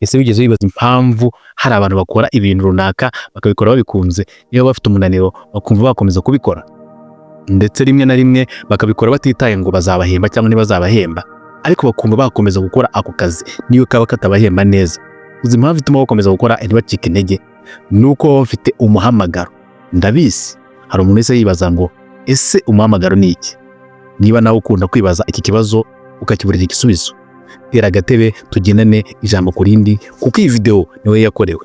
Ese wigeze wibaza impamvu hari abantu bakora ibintu runaka bakabikora babikunze, niba bafite umunaniro bakumva bakomeza kubikora, ndetse rimwe na rimwe bakabikora batitaye ngo bazabahemba cyangwa ntibazabahemba, ariko bakumva bakomeza gukora ako kazi niyo kaba katabahemba neza? Uzi impamvu ituma bakomeza gukora ntibacike intege? Ni uko baba bafite umuhamagaro. Ndabizi hari umuntu wese yibaza ngo: "Ese umuhamagaro ni iki?" Niba nawe ukunda kwibaza iki kibazo ukakiburira igisubizo, tera agatebe tugendane ijambo ku rindi, kuko iyi video niwe yakorewe.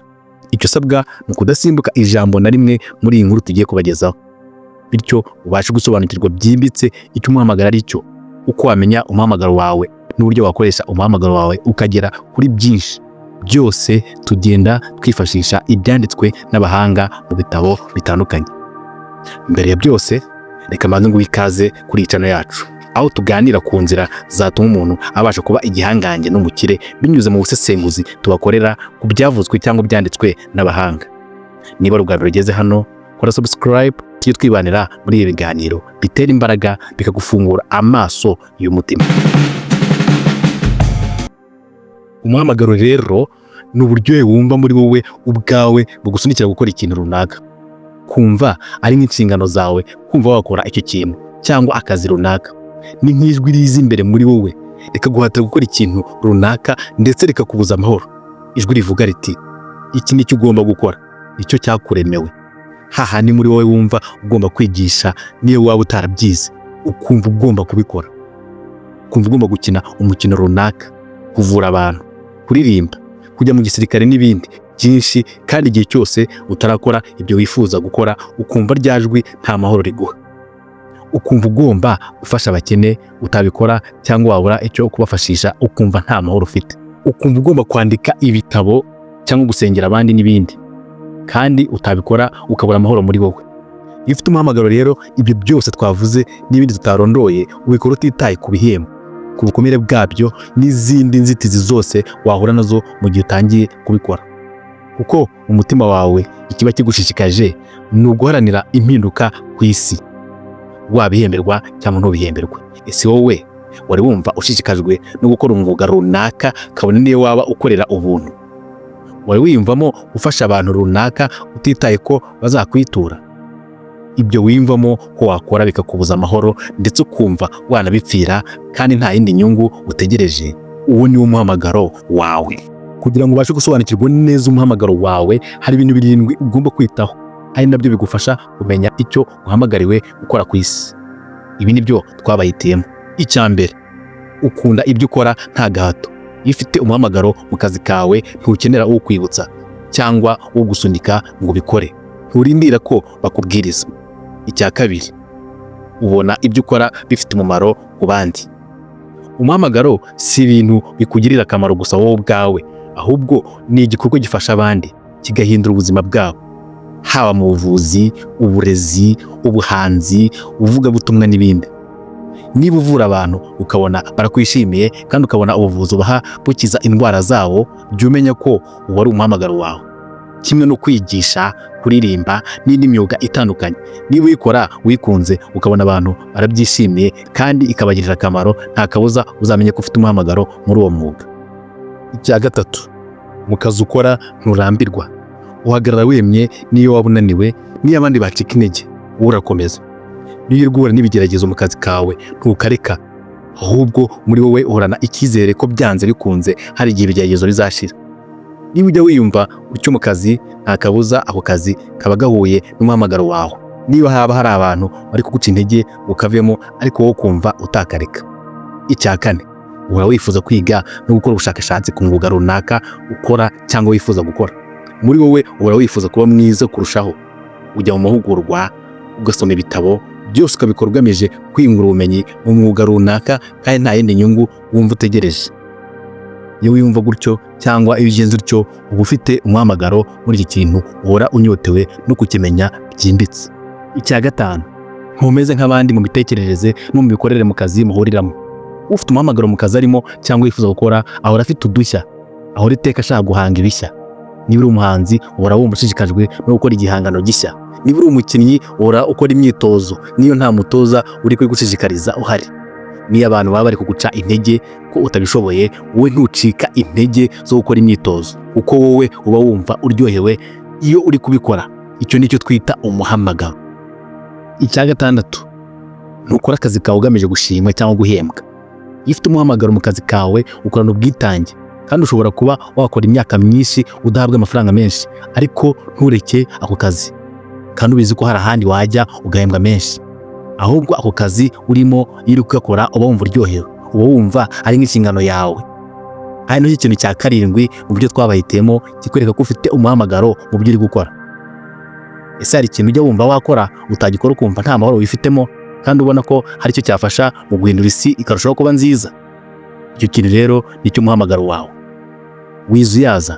Icyo usabwa ni ukudasimbuka ijambo na rimwe muri iyi nkuru tugiye kubagezaho, bityo ubashe gusobanukirwa byimbitse icyo umuhamagaro ari cyo, uko wamenya umuhamagaro wawe n'uburyo wakoresha umuhamagaro wawe ukagera kuri byinshi. Byose tugenda twifashisha ibyanditswe n'abahanga mu bitabo bitandukanye. Mbere ya byose, reka mbanze nguhe ikaze kuri iyi channel yacu, aho tuganira ku nzira zatuma umuntu abasha kuba igihangange n'umukire binyuze mu busesenguzi tubakorera ku byavuzwe cyangwa byanditswe n'abahanga. Niba ari ubwa mbere ugeze hano, kora subscribe, tujye twibanira muri ibi biganiro bitera imbaraga, bikagufungura amaso y'umutima. Umuhamagaro rero ni uburyohe wumva muri wowe ubwawe bugusunikira gukora ikintu runaka, kumva ari nk'inshingano zawe, kumva wakora icyo kintu cyangwa akazi runaka. Ni nk'ijwi riza imbere muri wowe rikaguhatira gukora ikintu runaka, ndetse rikakubuza amahoro. Ijwi rivuga riti: "Iki nicyo ugomba gukora, nicyo cyakuremewe." Hahandi muri wowe wumva ugomba kwigisha niyo waba utarabyize, ukumva ugomba kubikora, ukumva ugomba gukina umukino runaka, kuvura abantu, kuririmba, kujya mu gisirikare n'ibindi byinshi. Kandi igihe cyose utarakora ibyo wifuza gukora, ukumva rya jwi nta mahoro riguha, ukumva ugomba gufasha abakene, utabikora cyangwa wabura icyo kubafashisha ukumva nta mahoro ufite, ukumva ugomba kwandika ibitabo cyangwa gusengera abandi n'ibindi, kandi utabikora ukabura amahoro muri wowe. Iyo ufite umuhamagaro rero, ibyo byose twavuze n'ibindi tutarondoye ubikora utitaye ku bihembo, ku bukomere bwabyo n'izindi nzitizi zose wahura nazo mu gihe utangiye kubikora, kuko umutima wawe ikiba kigushishikaje ni uguharanira impinduka ku isi, wabihemberwa cyangwa ntubihemberwe. Ese wowe wari wumva ushishikajwe no gukora umwuga runaka, kabone niyo waba ukorera ubuntu? Wari wiyumvamo ufasha abantu runaka utitaye ko bazakwitura? Ibyo wiyumvamo ko wakora bikakubuza amahoro, ndetse ukumva wanabipfira kandi nta yindi nyungu utegereje, uwo ni wo muhamagaro wawe. Kugira ngo ubashe gusobanukirwa neza umuhamagaro wawe, hari ibintu birindwi ugomba kwitaho, ari nabyo bigufasha kumenya icyo uhamagariwe gukora ku isi. Ibi ni byo twabahitiyemo. Icya mbere, ukunda ibyo ukora nta gahato. Iyo ufite umuhamagaro mu kazi kawe, ntukenera uwukwibutsa cyangwa ugusunika ngo ubikore, nturindira ko bakubwiriza. Icya kabiri, ubona ibyo ukora bifite umumaro ku bandi. Umuhamagaro si ibintu bikugirira akamaro gusa wowe ubwawe, ahubwo ni igikorwa gifasha abandi, kigahindura ubuzima bwabo, haba mu buvuzi, uburezi, ubuhanzi, ubuvugabutumwa n'ibindi. Niba uvura abantu ukabona barakwishimiye, kandi ukabona ubuvuzi ubaha bukiza indwara zabo, jya umenya ko uwo ari umuhamagaro wawe. Kimwe no kwigisha, kuririmba n'indi myuga itandukanye, niba uyikora wikunze, ukabona abantu barabyishimiye kandi ikabagirira akamaro, nta kabuza uzamenye ko ufite umuhamagaro muri uwo mwuga. Icya gatatu, mu kazi ukora nturambirwa, uhagarara wemye niyo waba unaniwe, niyo abandi bacika intege wowe urakomeza. Niyo uri guhura n'ibigeragezo mu kazi kawe, ntukareka, ahubwo muri wowe uhorana icyizere ko byanze bikunze hari igihe ibigeragezo bizashira. Niba ujya wiyumva utyo mu kazi, nta kabuza ako kazi kaba gahuye n'umuhamagaro wawe. Niba haba hari abantu bari kuguca intege ngo ukavemo, ariko wowe ukumva utakareka. Icya kane, uhora wifuza kwiga no gukora ubushakashatsi ku mwuga runaka ukora cyangwa wifuza gukora. Muri wowe uhora wifuza kuba mwiza kurushaho. Ujya mu mahugurwa, ugasoma ibitabo, byose ukabikora ugamije kwiyungura ubumenyi mu mwuga runaka, kandi nta yindi nyungu wumva utegereje. Iyo wiyumva gutyo cyangwa iyo ugenza utyo, uba ufite umuhamagaro muri iki kintu uhora unyotewe no kukimenya byimbitse. Icya gatanu, ntumeze nk'abandi mu mitekerereze no mu mikorere mu kazi muhuriramo. Ufite umuhamagaro mu kazi arimo cyangwa wifuza gukora ahora afite udushya, ahora iteka ashaka guhanga ibishya. Niba uri umuhanzi, uhora wumva ushishikajwe no gukora igihangano gishya. Niba uri umukinnyi, uhora ukora imyitozo niyo nta mutoza uri kubigushishikariza uhari. Niyo abantu baba bari kuguca intege ko utabishoboye, wowe ntucika intege zo gukora imyitozo, kuko wowe uba wumva uryohewe iyo uri kubikora. Icyo nicyo twita umuhamagaro. Icya gatandatu, ntukora akazi kawe ugamije gushimwa cyangwa guhembwa. Iyo ufite umuhamagaro mu kazi kawe, ukorana ubwitange, kandi ushobora kuba wakora imyaka myinshi udahabwa amafaranga menshi, ariko ntureke ako kazi, kandi ubizi ko hari ahandi wajya ugahembwa menshi. Ahubwo ako kazi urimo, iyo uri kugakora uba wumva uryohewe, uba wumva ari nk'inshingano yawe. Hari n'icyo kintu cya karindwi mu byo twabahitiyemo kikwereka ko ufite umuhamagaro mu byo uri gukora. Ese hari ikintu ujya wumva wakora, utagikora ukumva nta mahoro wifitemo, kandi ubona ko hari icyo cyafasha mu guhindura isi ikarushaho kuba nziza? Icyo kintu rero nicyo umuhamagaro wawe. Wizuyaza,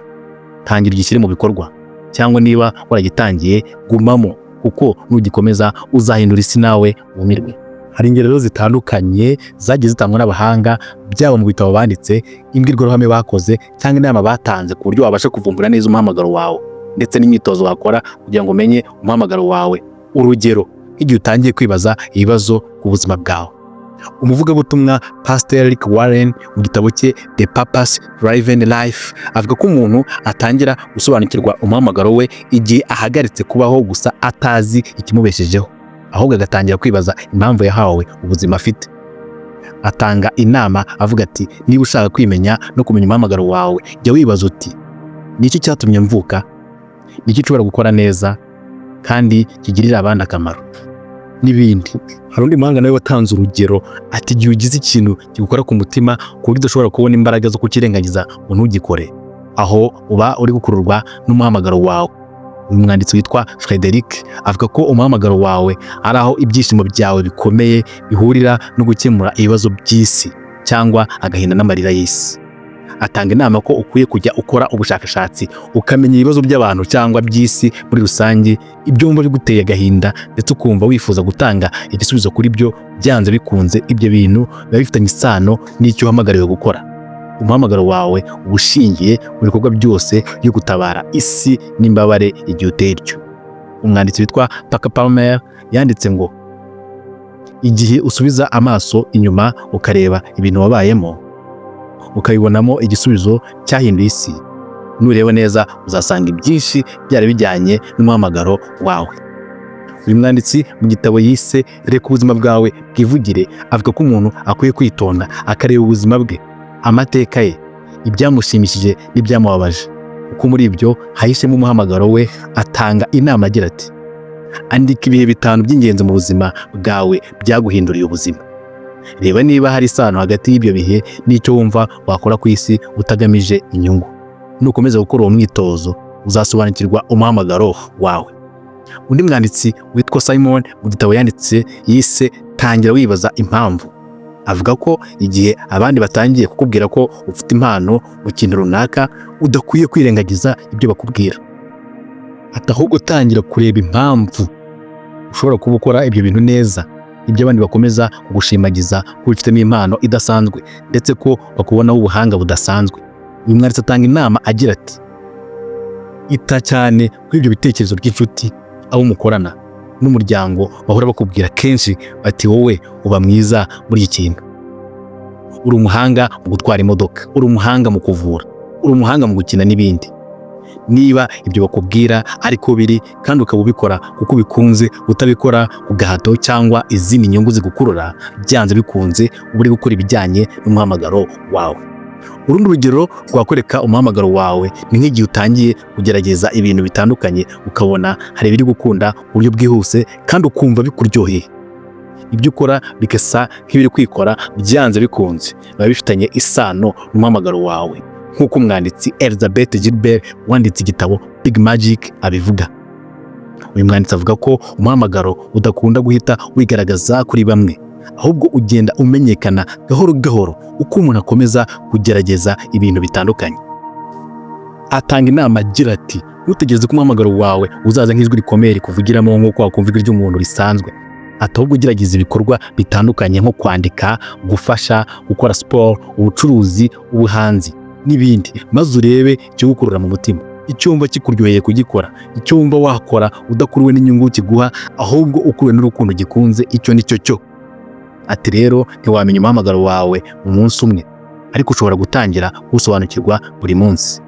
tangira ugishyire mu bikorwa, cyangwa niba waragitangiye gumamo, kuko nugikomeza uzahindura isi nawe wumirwe. Hari ingero rero zitandukanye zagiye zitangwa n'abahanga, byaba mu bitabo banditse, imbwirwaruhame bakoze cyangwa inama batanze, ku buryo wabasha kuvumbura neza umuhamagaro wawe, ndetse n'imyitozo wakora kugira ngo umenye umuhamagaro wawe. Urugero, nk'igihe utangiye kwibaza ibibazo ku buzima bwawe. Umuvugabutumwa Pastor Rick Warren, mu gitabo cye The Purpose Driven Life, avuga ko umuntu atangira gusobanukirwa umuhamagaro we igihe ahagaritse kubaho gusa atazi ikimubeshejeho, ahubwo agatangira kwibaza impamvu yahawe ubuzima afite. Atanga inama avuga ati: "Niba ushaka kwimenya no kumenya umuhamagaro wawe, jya wibaza uti: 'Ni iki cyatumye mvuka? Ni iki nshobora gukora neza kandi kigirira abandi akamaro?'" N'ibindi. Hari undi muhanga nawe watanze urugero ati: "Igihe ugize ikintu kigukora ku mutima ku buryo udashobora kubona imbaraga zo kukirengagiza ngo ntugikore, aho uba uri gukururwa n'umuhamagaro wawe." Umwanditsi witwa Frederic avuga ko umuhamagaro wawe ari aho ibyishimo byawe bikomeye bihurira no gukemura ibibazo by'isi cyangwa agahinda n'amarira y'isi. Atanga inama ko ukwiye kujya ukora ubushakashatsi, ukamenya ibibazo by'abantu cyangwa by'isi muri rusange, ibyo wumva biguteye agahinda ndetse ukumva wifuza gutanga igisubizo kuri byo. Byanze bikunze ibyo bintu biba bifitanye isano n'icyo uhamagariwe gukora. Umuhamagaro wawe uba ushingiye mu bikorwa byose byo gutabara isi n'imbabare igihe uteye utyo. Umwanditsi witwa Parker Palmer yanditse ngo: "Igihe usubiza amaso inyuma ukareba ibintu wabayemo, ukabibonamo igisubizo cyahinduye isi, nureba neza uzasanga ibyinshi byari bijyanye n'umuhamagaro wawe." Uyu mwanditsi, mu gitabo yise "Reka ubuzima bwawe bwivugire", avuga ko umuntu akwiye kwitonda akareba ubuzima bwe, amateka ye, ibyamushimishije n'ibyamubabaje, kuko muri ibyo hahishemo umuhamagaro we. Atanga inama agira ati: "Andika ibihe 5 by'ingenzi mu buzima bwawe byaguhinduriye ubuzima. Reba niba hari isano hagati y'ibyo bihe n'icyo wumva wakora ku isi utagamije inyungu. Nukomeza gukora uwo mwitozo, uzasobanukirwa umuhamagaro wawe." Undi mwanditsi witwa Simon, mu gitabo yanditse yise "Tangira wibaza impamvu", avuga ko igihe abandi batangiye kukubwira ko ufite impano mu kintu runaka, udakwiye kwirengagiza ibyo bakubwira. Ati: "Ahubwo tangira kureba impamvu ushobora kuba ukora ibyo bintu neza, ibyo abandi bakomeza kugushimagiza ko ubifitemo impano idasanzwe, ndetse ko bakubonaho ubuhanga budasanzwe." Uyu mwanditsi atanga inama agira ati: "Ita cyane kuri ibyo bitekerezo by'inshuti, abo mukorana n'umuryango bahora bakubwira kenshi bati: 'Wowe uba mwiza muri iki kintu, uri umuhanga mu gutwara imodoka, uri umuhanga mu kuvura, uri umuhanga mu gukina' n'ibindi." Niba ibyo bakubwira ariko biri, kandi ukaba ubikora kuko ubikunze, utabikora ku gahato cyangwa izindi nyungu zigukurura, byanze bikunze uba uri gukora ibijyanye n'umuhamagaro wawe. Urundi rugero rwakwereka umuhamagaro wawe ni nk'igihe utangiye kugerageza ibintu bitandukanye, ukabona hari ibiri gukunda mu buryo bwihuse kandi ukumva bikuryoheye, ibyo ukora bigasa nk'ibiri kwikora. Byanze bikunze biba bifitanye isano n'umuhamagaro wawe, nk'uko umwanditsi Elizabeth Gilbert wanditse igitabo Big Magic abivuga. Uyu mwanditsi avuga ko umuhamagaro udakunda guhita wigaragaza kuri bamwe, ahubwo ugenda umenyekana gahoro gahoro uko umuntu akomeza kugerageza ibintu bitandukanye. Atanga inama agira ati: "Ntutegereze ko umuhamagaro wawe uzaza nk'ijwi rikomeye rikuvugiramo, nk'uko wakumva ijwi ry'umuntu risanzwe." Ati: "Ahubwo ugerageza ibikorwa bitandukanye nko kwandika, gufasha, gukora siporo, ubucuruzi, ubuhanzi n'ibindi, maze urebe ikigukurura mu mutima, icyo wumva kikuryoheye kugikora, icyo wumva wakora udakuruwe n'inyungu kiguha, ahubwo ukuruwe n'urukundo gikunze. Icyo ni cyo cyo." Ati rero ntiwamenya umuhamagaro wawe mu munsi umwe, ariko ushobora gutangira kuwusobanukirwa buri munsi.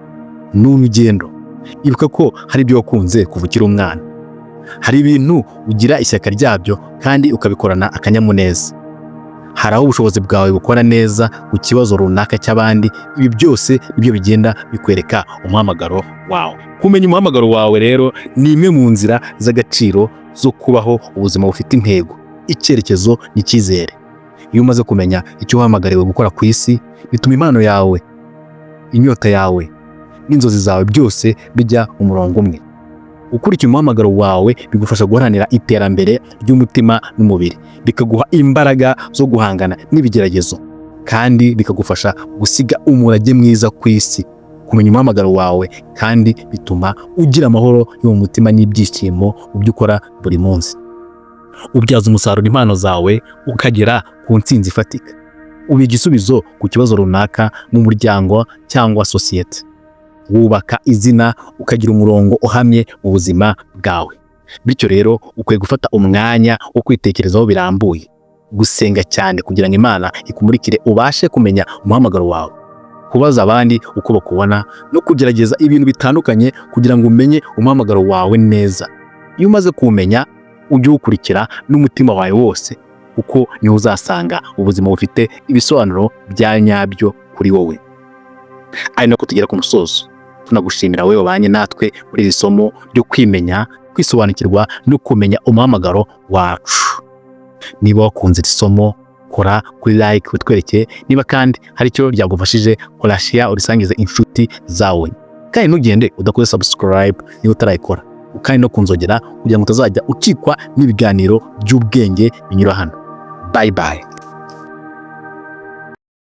Ni urugendo. Ibuka ko hari ibyo wakunze kuva ukiri umwana, hari ibintu ugira ishyaka ryabyo kandi ukabikorana akanyamuneza, hari aho ubushobozi bwawe bukora neza ku kibazo runaka cy'abandi. Ibi byose nibyo bigenda bikwereka umuhamagaro wawe. Kumenya umuhamagaro wawe rero ni imwe mu nzira z'agaciro zo kubaho ubuzima bufite intego, icyerekezo n'icyizere. Iyo umaze kumenya icyo uhamagariwe gukora ku isi, bituma impano yawe, inyota yawe n'inzozi zawe byose bijya mu murongo umwe. Ukurikira umuhamagaro wawe bigufasha guharanira iterambere ry'umutima n'umubiri, bikaguha imbaraga zo guhangana n'ibigeragezo, kandi bikagufasha gusiga umurage mwiza ku isi. Kumenya umuhamagaro wawe kandi bituma ugira amahoro yo mu mutima n'ibyishimo mu byo ukora buri munsi. Ubyaza umusaruro impano zawe, ukagera ku ntsinzi ifatika, uba igisubizo ku kibazo runaka mu muryango cyangwa sosiyete, wubaka izina, ukagira umurongo uhamye mu buzima bwawe. Bityo rero ukwiye gufata umwanya wo kwitekerezaho birambuye, gusenga cyane kugira ngo Imana ikumurikire ubashe kumenya umuhamagaro wawe, kubaza abandi uko bakubona no kugerageza ibintu bitandukanye kugira ngo umenye umuhamagaro wawe neza. Iyo umaze kuwumenya, ujye uwukurikira n'umutima wawe wose, kuko niho uzasanga ubuzima bufite ibisobanuro bya nyabyo kuri wowe. Ari nako tugera ku musozo, tunagushimira wowe wabanye natwe muri iri somo ryo kwimenya, kwisobanukirwa no kumenya umuhamagaro wacu. Niba wakunze iri somo, kora kuri like utwereke. Niba kandi hari icyo ryagufashije, kora share urisangize inshuti zawe, kandi ntugende udakoze subscribe niba utarayikora, kandi no kunzogera kugira ngo utazajya ucikwa n'ibiganiro by'ubwenge binyura hano. Bye bye.